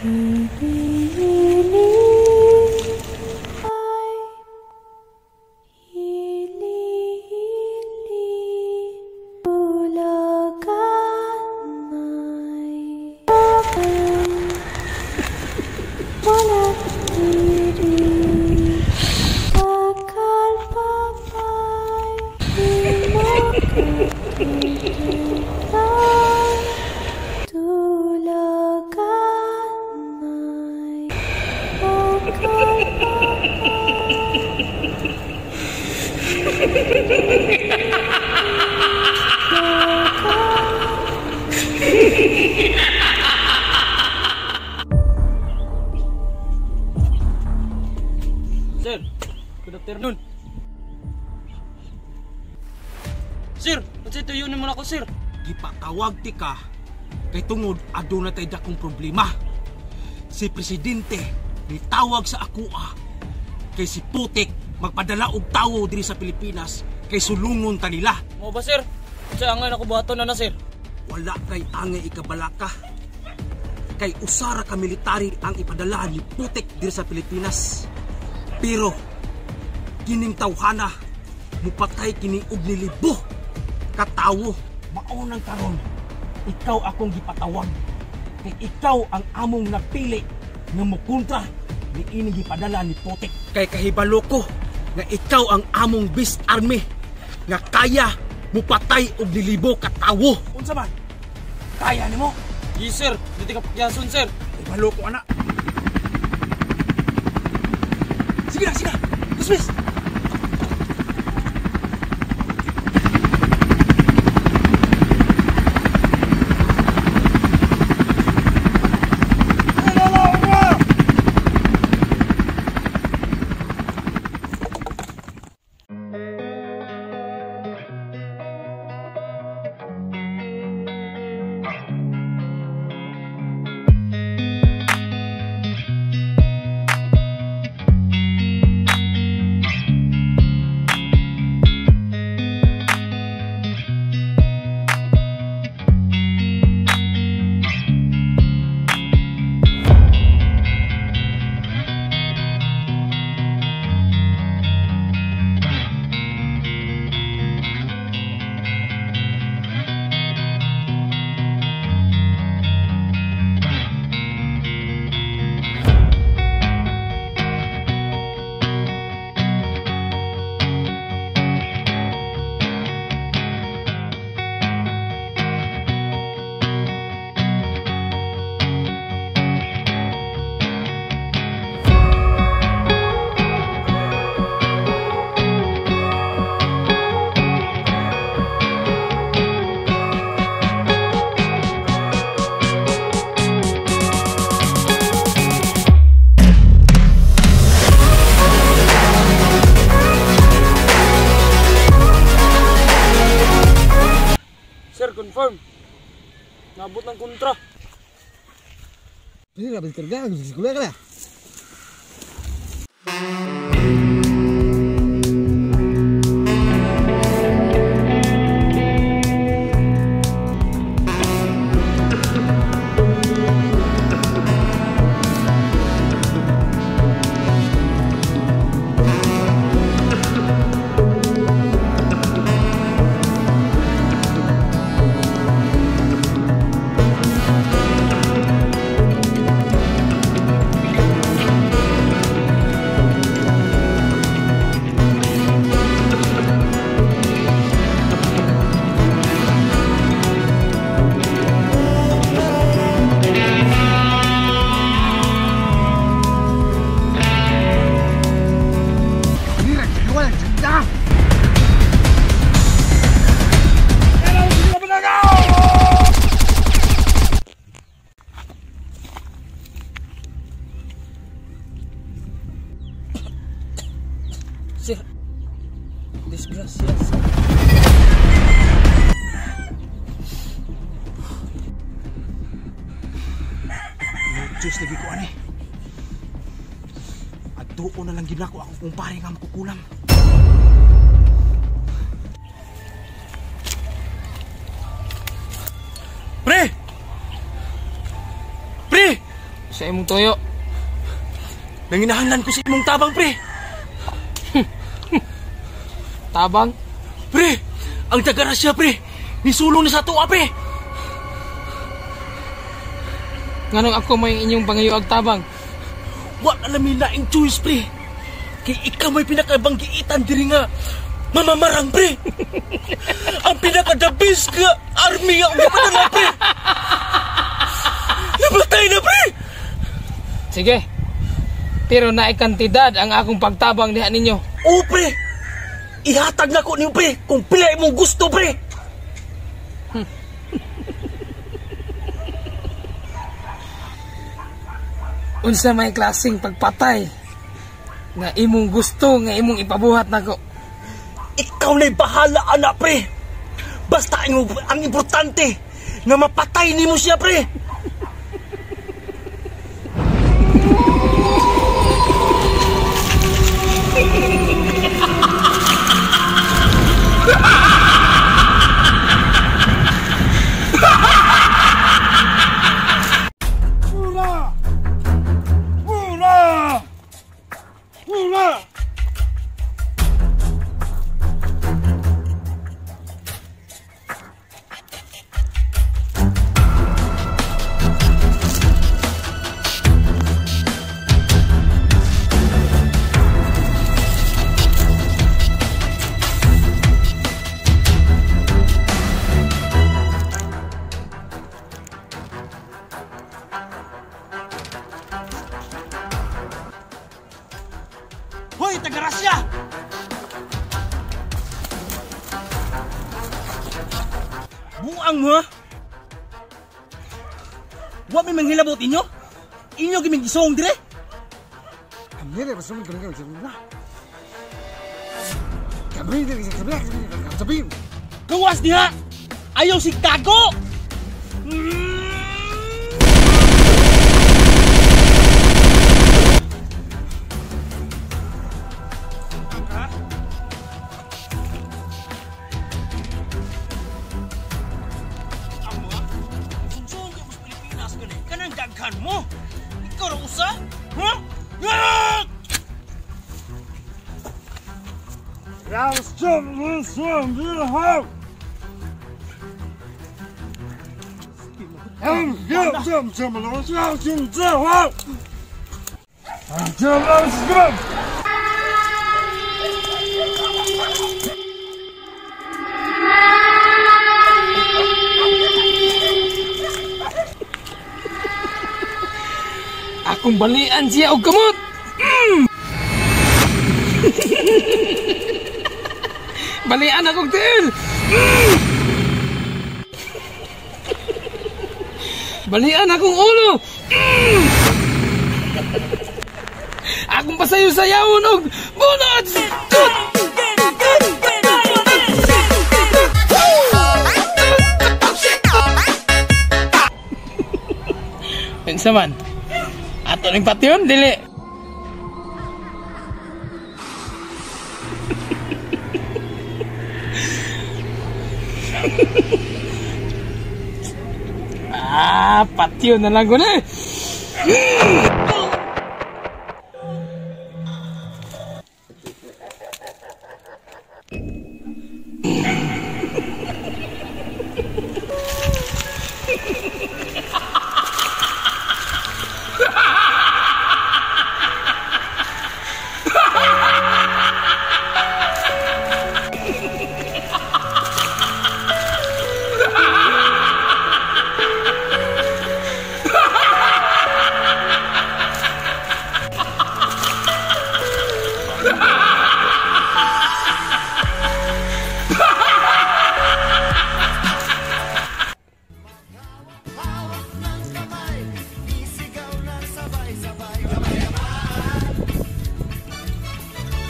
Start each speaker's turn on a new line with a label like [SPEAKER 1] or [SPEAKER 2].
[SPEAKER 1] Sir, good afternoon. Sir, unsay tuyo nimo nako, sir?
[SPEAKER 2] Gipatawag ti ka kay tungod aduna tay dakong problema. Si presidente nitawag sa akoa kay si Putik magpadala og tawo diri sa Pilipinas kay sulungon ta nila.
[SPEAKER 1] Mo ba, sir? Unsay angay nako buhaton na, sir?
[SPEAKER 2] Wala kay angay ikabalaka. Kay usara ka military ang ipadala ni Putik diri sa Pilipinas. Pero kining tawhana mupatay kini og nilibo katawo. Mao nang karon ikaw akong gipatawag kay ikaw ang among napili nga mokontra ni ini gipadala ni Putik. Kay kahibalo ko nga ikaw ang among best army nga kaya mupatay og nilibo katawo. Unsa man? Kaya nimo?
[SPEAKER 1] Yes, sir. Dili ka pagyason, sir.
[SPEAKER 2] Kahibalo ko ana. Sige na, sige na. Dismiss.
[SPEAKER 1] Sir, confirm. Nabot ng kontra. Sir, disgrasya.
[SPEAKER 2] Diyos lagi ko ani. At doon na lang gid nako akong kumpare nga makukulam.
[SPEAKER 1] Pre! Pre! Sa imong tuyo.
[SPEAKER 2] Nanginahanglan ko sa imong tabang, pre.
[SPEAKER 1] Tabang?
[SPEAKER 2] Pre, ang taga-Russia, pre. Nisulong na sa tuwa, pre.
[SPEAKER 1] Nganong ako may inyong pangayo og tabang?
[SPEAKER 2] Wa na lang laing choice, pre. Kay ikaw may pinakabanggiitan diri nga mamamarang, pre. Ang pinaka-the best nga army nga ang gipadala, pre. Nabatay na, pre.
[SPEAKER 1] Sige. Pero naay kantidad ang akong pagtabang diha ninyo.
[SPEAKER 2] Oo, pre. Ihatag na ko niyo, pre, kung pila imong gusto, pre.
[SPEAKER 1] Unsa may klaseng pagpatay na imong gusto nga imong ipabuhat nako?
[SPEAKER 2] Ikaw na'y bahala, anak, pre. Basta ang importante nga mapatay nimo siya, pre. Hoy, taga-Russia! Buang mo, ha? Wa may manghilabot inyo? Inyo giming gisong dire? Gawas diha! Ayaw si Tago! Daghan mo! Ikaw ra usa? Ha?
[SPEAKER 1] Akong balian siya og kamot. Balian akong tiil. Balian akong ulo. Akong pasayo-sayawon og bunot. Unsa man? Ato ning patyon dili. Ah, patyon na lang ko na.